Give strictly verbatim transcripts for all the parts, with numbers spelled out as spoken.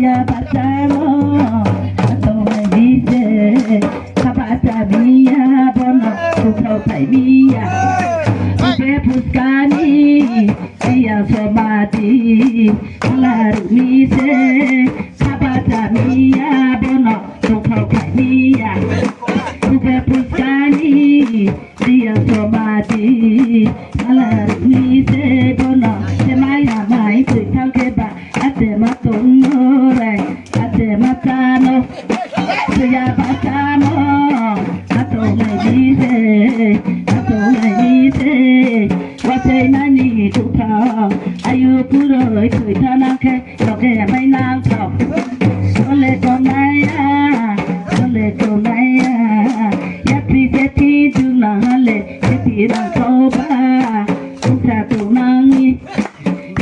Bachamo, atongnai ni se, khabacha miya, bono kuthau phai miya. Ube phuskani, iya somati, ala rumi se, khabacha miya, bono kuthau phai miya. Ube phuskani, iya somati, ala rumi se, bono, se mai ha mai, tui thang khe ba, Ate ma tong no rai, ate ma cha no, suya ba cha no, atong nai ni se, atong nai ni se, wasai mani kuthau, ayu puroi thoi thanang khe, loge mai nang thau. Sole tongnai ya, sole tongnai ya, ya pri se thi chung nang ha le, se thi nang thau ba, ungsa tongnang ni.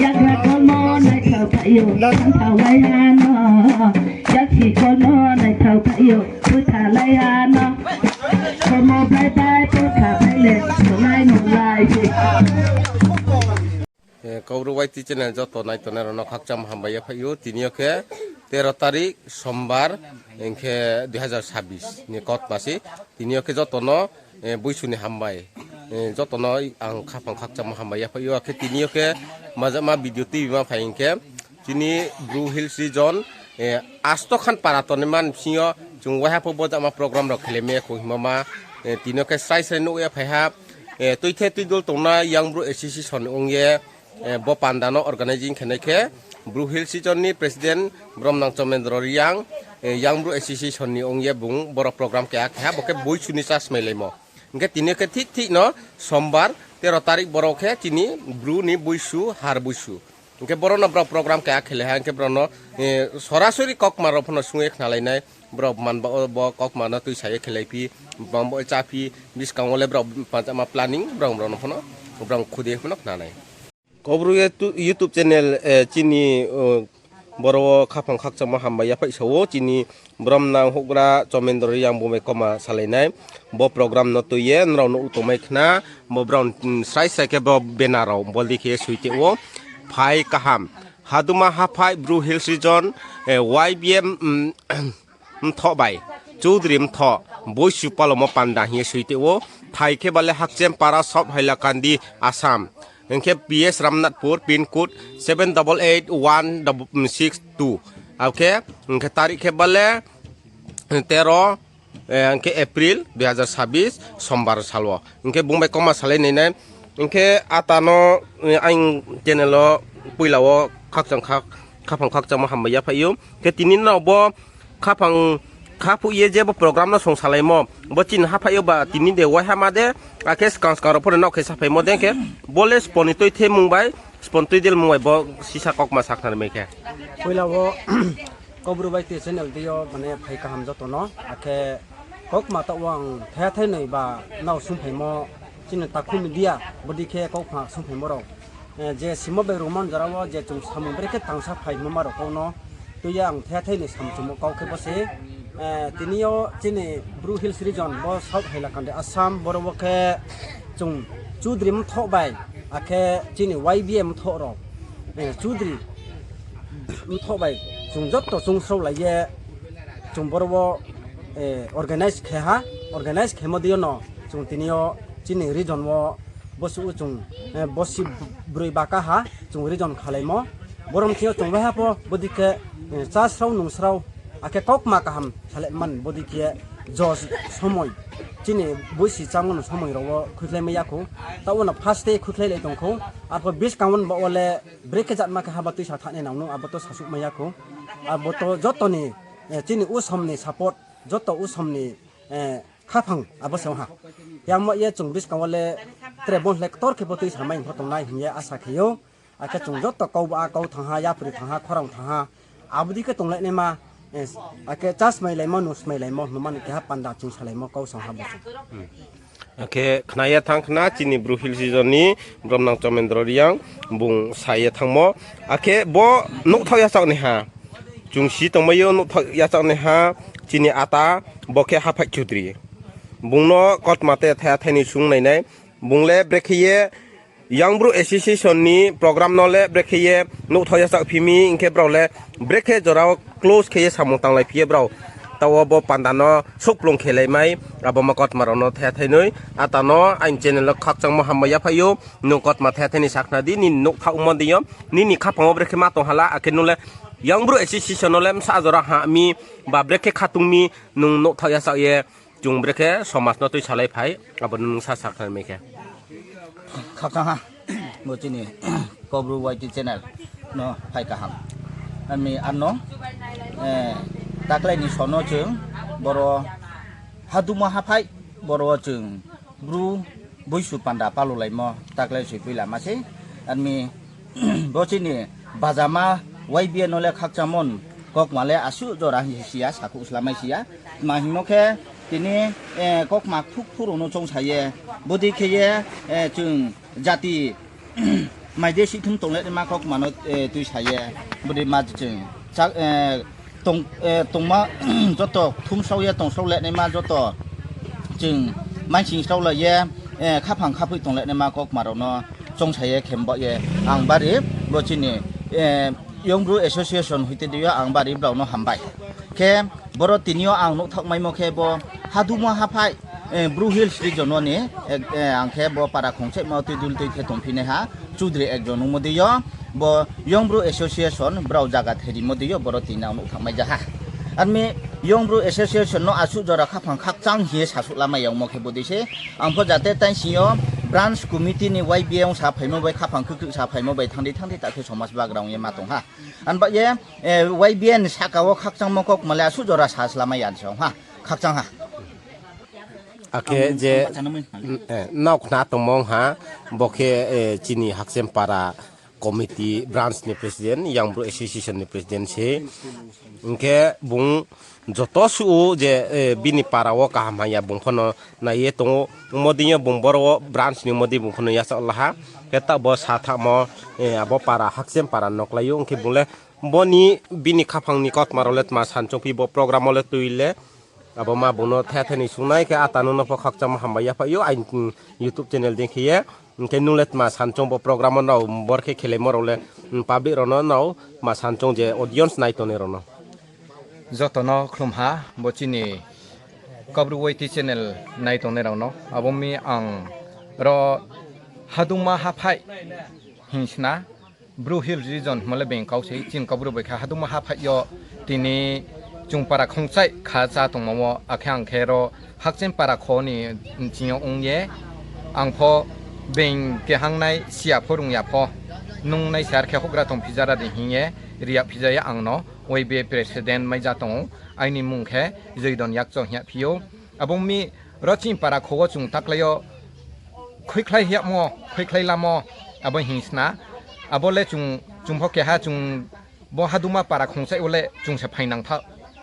Yagra kolmo naithao thaio, thanthao lai ha no. Yaksi kolmo naithao thaio, phuitha lai ha no. Kolmo blai bai phuitha bai le, nunglai nunglai se. Eh, Kaubru Y T channel joto naitongnai rao no khakchang hambai ya phai ou. Tini yo khe tero tarik sombar, hing khe dui hazar sabis ni kautma se. Tini yo khe joto no, eh, boisu ni hambai. Eh, joto no ang khaphang khakchangmo hambai ya phai ou. Akhe tini yo khe majama video tuibima phai hing khe, chini Bru Hills Region, eh, asto khan para tongnai man bsing yo chung waiha pho bo jama program rao khelai mai ya khou hima ma, eh, tini yo khe srai srai nuh ya phai ha, eh, tuithe tuidul tongnai Young Bru Association ong ye, eh, bo panda no organizing khe nai khe, Bru Hills Region ni President Bromnang Chomendro Reang, eh, Young Bru Association ni ong ye bung boro program keha khe ha, bo khe boisu ni chasmai laimo. Hing khe tini khe thik thik no sombar tero tarik boro khe chini Bru ni boisu, har boisu. Hing khe boro no brao program keha khe lai ha, hing khe brao no, eh, sorasori kaukma rao pho no sung ye khnalai nai, brao man ba o bo kaukma no tuisa ye khelai phi, man ba o chá phi, buskang wo le brao pachama planning, brao, brao no pho no, brao khudi pho no khna nai. Kaubru YouTube channel, eh, chini, eh, boro wo khaphang khakchangmo hambai ya phai sa ou, chini Bromnang houhgra Chomendro Reang bung bai kauma salai nai. Bo program no tui ye nrao no tongmai khna, bo brao, mm, srai srai khe bo banner rao bol di khe soi te ou. Phai kaham. Haduma Haphai Bru Hills Region, eh, Y B M, mm, Mthoh bai, Choudhury Mthoh, boisu palomo panda hing ye soi te ou. Phai khe bale Hakchem Para, South Hailakandi, Assam. Hing khe P S Ramnathpur, pin code seven double eight one six two. Abo khe, hing khe tarik khe bale, tero, eh, hing khe April dui hazar sabis, sombar sal wo. Hing khe bung bai kauma salai nai nai. Hing khe ata no, eh, aini channel wo poila wo khakchang khak, khaphang khakchangmo hambai ya phai ou. Khe tini nrao bo khaphang khaphuh ye je bo program no song salaimo, bo chini haphai yo ba tini de waiha ma de, akhe skang skang rao pho no nao khe saphaimo de khe, bo le spon ni tuithe mung bai, spon tuidel mung bai bo sisa kaukma sakhnari mai khe. Poila wo Kaubru Y T channel dei yo mane phai kaham joto no, akhe kaukma taoh wo ang thaiha thainoi ba nao sungphaimo, chini takhu media, bodei khe kaukma sungphaimo rao. Eh, je simo bai rungmo jora wo je chung samung brekhe tangsa phaimo ma rao kau no tui ye ang thaiha thainoi samchungmo kau khe bo se, eh, tini yo chini Bru Hills Region, bo South Hailakandi Assam, boro wo khe chung Choudhury Mthoh bai, akhe chini Y B M Mthoh rao, eh, Choudhury Mthoh bai chung joto chung sraolai ye chung boro wo, eh, organize khe ha, organize khemo dei yo no chung tini yo chini region wo bosuh chung, eh, bosi broi baka ha chung region khalaimo. Boro mthing yo chung waiha pho bodei khe, eh, chá srao nung srao, akhe kaukma kaham salai man bodei khe jo somoi, chini boisi chámo no somoi rao wo khuikhlai mai ya khou. Taoh wo no first day khuikhlai lai tong khou. Arphuh buskang wo ba wo le brekhe jatma khe haba tuisa thanai nang no abo to sasuh mai ya khou. Abo to joto ni, eh, chini usom ni support, joto usom ni, eh, khaphang abo se ong ha. Yamo ye chung buskang wo le tre bon le ktor khe bo tuisa mai pho tongnai hing ye asa khe ou. Akhe chung joto kau ba kau thang ha, yapri thang ha, khorang thang ha. Abo dei khe tonglai naima, eh, akhe chá smai laimo, nung smai laimo, hingmo mani keha panda chung salaimo kau song ha bo chung. Akhe khna ye thanng khna chini Bru Hills Region ni Bromnang Chomendro Reang bung sa ye thanngmo. Akhe bo nouhthaoh yachaoh naiha. Chung si tongmai ou nouhthaoh yachaoh naiha chini ata bo khe Haphai Choudhury. Bung no kautma te thaiha thainoi sung nai nai. Bung le brekhe ye Young Bru Association ni program no le brekhe ye nouhthaoh ya saoh phi mi, hing khe brao le brekhe jora wo close khe ye samung tanglai phi ye brao taoh wo bo panda no souhplung khe lai mai, abo ma kautma rao no thethai noi. Ata no aini channel wo khakchangmo hambai yaphaih ou, nung kautma thethai ni sakhna di, nini nouhthaohmo deing yo, nini khaphang wo brekhe ma tong hala, akhe nung le Young Bru Association no le bsa jora ha mi, ba brekhe khatung mi, nung nouhthaoh ya saoh ye, chung brekhe somaj no tuisalai phai, abo no nung sa sakhnari mai khe. Khakchang ha, bo chini Kaubru Y T channel no phai kaham. Ami ano, eh, taklai ni so no chung boro haduma haphaih, boro chung Bru boisu panda palolaimo taklai soi poila ma sei. Ami bo chini bajama Y B A no le khakchangmo kautma le asuh jora hing si ya, sakhouh slamai si ya. Tma hingmo khe tini, eh, kautma kthukthuk rao no choungsa ye, bodei khe ye, eh, chung jati mai de sihthum tong le naima kautma no, eh, tuisa ye, bodei ma chung, eh, tong, eh, tongma joto kthumsrao ye tongsrao le naima joto chung maisingsrao lai ye, eh, khaphang khaphoi tong le naima kautma rao no choungsa ye khe baoh ye ang bari bo chini, eh, Young Bru Association hoite dei yo ang bari brao no hambai. Khe boro tini yo ang nouhthaoh maimo khe bo haduma haphaih, eh, Bru Hills region wo ni, eh, eh, ang khe bo para khongchaihmo tui dul tui khe tongphinaiha Chudri ekjon ongmo dei yo, bo Young Bru Association brao zaga therimo dei yo boro tini ang nouhthaoh mai ja ha. Ami Young Bru Association no asuh jora khaphang khakchang hing ye sasuh lamai yagmo khe bodei se. Ang pho jate taising yo branch committee ni Y B A ong saphaimo bai, khaphang khuikhuih saphaimo bai thang di thang di ta khe somaj bagra ong ye ma tong ha. Anba ye, eh, Y B A ni sahka wo khakchangmo kautma le asuh jora sa slamai ya se ong ha. Khakchang ha. Akhe je, eh, nrao khna tongmo ong ha, bo khe, eh, chini Hakchem para committee branch ni president, Young Bru Association ni president se. Hing khe bung joto suh ou je, eh, bini para wo kaham hamya bung pho no nai ye tong ou. Ongmo dei yo bung boro wo branch ni ongmo dei bung pho no yachaoh la ha. Khe taoh bo sa thamo, eh, abo para Hakchem para no klái ou. Hing khe bung le bo ni bini khaphang ni kautma rao le tma sanchoung phi bo program wo le tui le. Abo ma bung no thethai ni sungnai khe ata nung no pho khakchangmo hambai yaphaih ou, aini YouTube channel dei khe ye. Hing khe nung le tma sanchoung bo program wo nrao bor khe khelaimo rao le, public rao no nrao tma sanchoung je audience nai tongnai rao no. Joto no khlum ha, bo chini Kaubru Y T channel nai tongnai rao no. Abo mi ang ro haduma haphaih hing sna, Bru Hills region hingmo le being kau sei, chini Kaubru bai khe haduma haphaih yo tini chung para khongchaih kha chá tongmo wo, akhe ang khe ro Hakchem para kho ni bsing yo ong ye, ang pho being kehangnai siya pho rung ya pho, nung nai sar khe houhgra tong phija ra di hing ye, ri ya phija ye ang no Y B A president mai ja tong ou, aini mmung khe Joydon Yakcho hing ya phi ou. Abo mi ro chini para kho wo chung taklái yo khuikhlai yagmo, khuikhlai lamo, abo hing sna. Abo le chung, chung pho keha chung bo haduma para khongchaih wo le chung se phainang tha,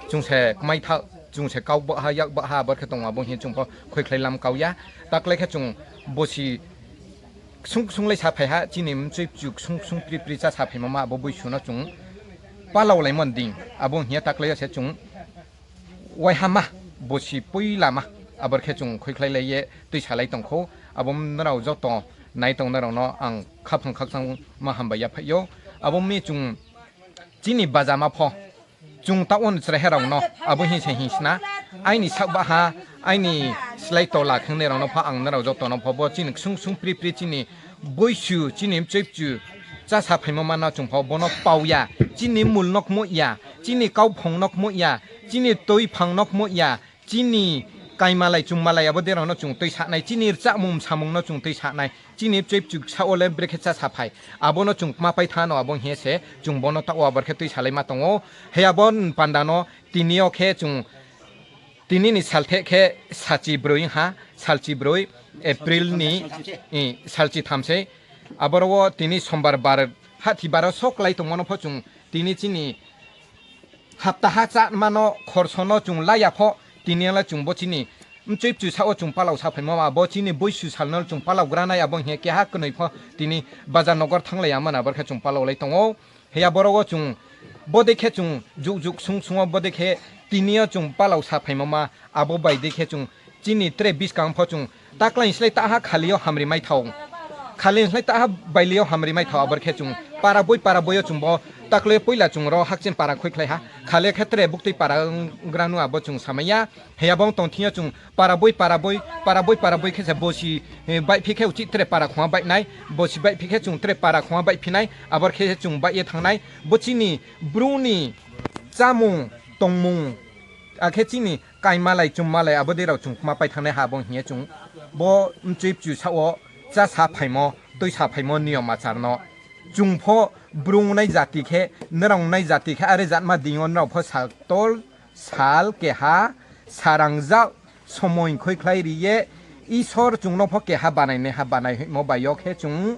chung se kmai tha, chung se kau baha, yak baha, abor khe tong abo hing chung pho khuikhlai lam kau ya. Taklái khe chung bosi ksung ksung lai saphai ha, chini mchoi kchu ksung ksung pri pri chá saphaimo ma abo boisu no chung palaolaimo dei, abo hing ye taklái yo se chung waiha ma, bosi poila ma, abor khe chung khuikhlai lai ye tuisalai tong khou, abo nrao joto nai tongnai rao no ang khaphang khakchangmo hambai yaphaih ou, abo mi chung chini bajama pho, chung taoh wo ni chraiha rao no, abo hing se hing sna, aini saoh baha, aini slái tola khengnai rao no pho ang nrao joto no pho bo chini ksung ksung pri pri chini boisu, chini mchoi kchu, chá saphaimo ma no chung pho bo no pau ya, chini mul no kmoih ya, chini kauphong no kmoih ya, chini tuiphang no kmoih ya, chini kaimalai chungmalai abo dei rao no chung tuisanai, chini rchamung msamung no chung tuisanai, chini mchoi kchu ksa wo le brekhe chá saphai, abo no chung kma pai tha no abo hing ye se chung bo no taoh wo abor khe tuisalaima tong ou. He abo panda no tini yo khe chung, tini ni saltheh khe sachi broi ha, salchi broi, April ni, salchi tham sei. Aboro wo tini sombar bar, hahthi bar wo sok lai tongmo no pho chung tini chini haptaha cháma no khorso no chung la ya pho, tini yo le chung bo chini mchoi kchu sa wo chung palao saphaimo ma, bo chini boisu sal no chung palao granai, abo hing ye keha knoi pho tini bazar nogor thannglai ya mano, abor khe chung palao lai tong ou. He aboro wo chung bodei khe chung jug jug sung sung wo bodei khe tini yo chung palao saphaimo ma, abo bai dei khe chung chini tre buskang pho chung taklái slái taha khali yo hamri mai thao. Khale khlai ta ha baili yo hamri mai thao, abor khe chung para boi para boi yo chung bo taklai yo poila chung ro hakchen para khuikhlai ha. Khale khe tre buktui para ong gra nu abo chung samai ya. Hing abo ong tong thing yo chung para boi para boi, para boi para boi khe se bosi, eh, baihphi khe uchih tre para khongha baih nai, bosi baihphi khe chung tre para khongha baihphi nai, abor khe chung baih ye thanng nai. Bo chini Bru ni chámung, tongmung, akhe chini kaimalai, chummalai, abo dei rao chung kma pai thanngnai ha, abo hing ye chung bo mchui pchu saoh wo chá sa phaimo, tuisa phaimo niyom achar no. Chung pho Bru nai jati khe, nrao nai jati khe, are jatma deing yo nrao pho sal tol, sal keha, sarangjak, somoi khuikhlai ri ye, Isor chung no pho keha banainaiha banai hoihmo bai yo khe chung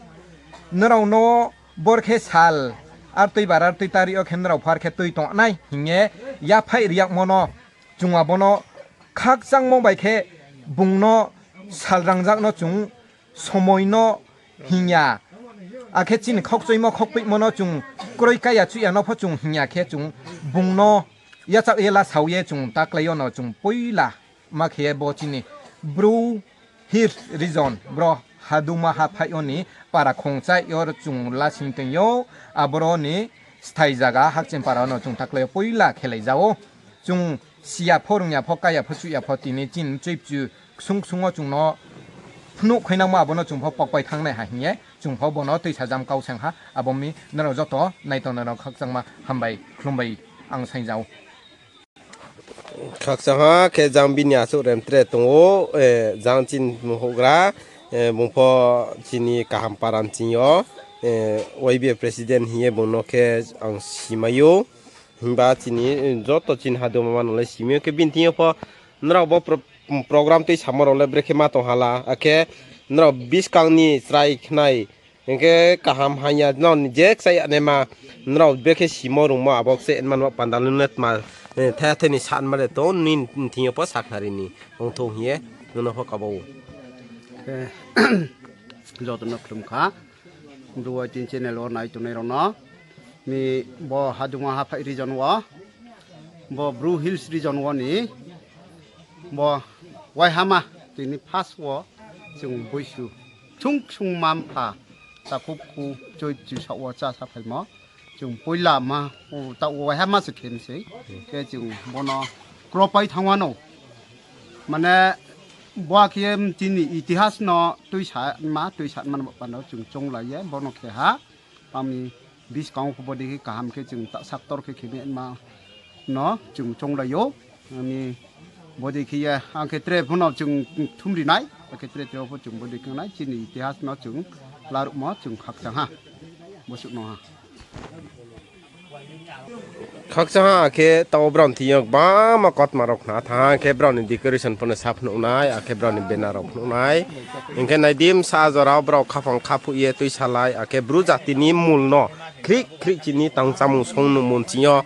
nrao no bor khe sal, artui bar artui tarik yo khe nrao pho ar khe tui tong nai hing ye yaphaih ri yagmo no, chung abo no khakchangmo bai khe bung no salrangjak no chung somoi no hing ya, akhe chini khaukchoimo khaukpoihmo no chung kroi kaya chuh ya no pho chung hing ya khe chung bung no yachaoh ye lasao ye chung taklai yo no chung poila ma khe ye bo chini Bru Hills region, bro haduma haphaih yo ni para khongchai yo chung lasing tong ou, aboro ni sthai zaga Hakchen para no chung taklai yo poila khelai ja ou. Chung si ya pho, rung ya pho, kaya pho, chuh ya pho, tini chini mchui pchu ksung ksung wo chung no phnuh khuinangmo abo no chung pho pokpai thanngnai ha hing ye chung pho bo no tuisajam kau saing ha. Abo mi nrao joto nai tongnai rao khakchangma hambai khlumbai ang saing ja ou. Khakchang ha khe jang bini achouh rem tre tong ou, jang chini houhgra, bung pho chini kaham para ni ching yo, Y B A president hing ye bung no khe ang simai ou. Himba chini joto chini haduma ma no le simai ou khe bini thing yo pho nrao bo pro-, program tuisamo rao le brekhe ma tong ha la, akhe nrao buskang ni chrai khnai, hing khe kaham hanya nrao ni je kchai ya naima, nrao brekhe simo rungmo abo kchai man ba panda le nung le tma, eh, thaya thai ni sanma le tong ni thing yo pho sakhnari ni ongthou hing ye nung no pho kabo ou. Joto no khlum kha. Bru Y T N channel wo nai tongnai rao no, mi bo haduma haphaih region wo, bo Bru Hills region wo ni, bo waihama tini first wo chung boisu chung ksung ma mpha takhu khu choi chu saoh wo chá sa phaimo chung poila ma, taoh wo waihama se khe mi sei, khe chung bo no kropai thanng wanou. Mane, bo khe chini itihas no tuisa ma, tuisa ma no panda chung chounglai ye bo no khe ha. Tang mi buskang pho bodei khe kaham khe chung ta saktor khe khe mi ma no chung chounglai ou. Tang mi bodei khe ye ang khe tre pho no chung thumri nai, akhe tre tre pho chung bodei khe nai, chini itihas no chung laruhmo chung khakchang ha. Bosuh no ha. Khakchang ha khe taoh wo brao ni thing yo gbangma kautma rao khna thanng ha, khe brao ni decoration pho no sa phnuh nai, akhe brao ni banner rao phnuh nai. Hing khe nai di, bsa jora wo brao khaphang khaphuh ye tuisalai, akhe Bru jati ni mul no khrih khrih chini tang chámung song nungmo ni ching yo,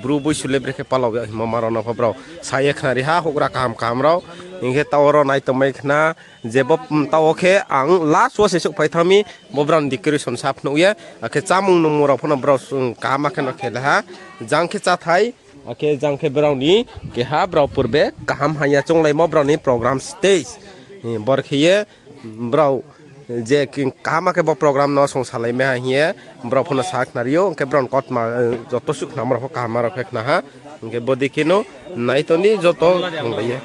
Bru boisu le brekhe palau ya hingmo ma rao no pho brao sa ye khnari ha, houhgra kaham kaham rao. Hing khe taoh wo rao nai tongmai khna, je bo, taoh wo khe ang last wo se souhphai thanng mi, bo brao ni decoration sa phnuh ye, akhe chámung nungmung rao pho no brao, kaham khe no khe le ha, jang khe cháthai, akhe jang khe brao ni keha brao purbe kaham hanya chounglaimo brao ni program stage. Bor khe ye brao je kaham khe bo program no songsalai mai ha hing ye brao pho no sa khnari ou, hing khe brao ni kautma, joto suh khnamo rao pho kaham rao khe khna ha, hing khe bodei khe no nai tong di joto tonglai ye.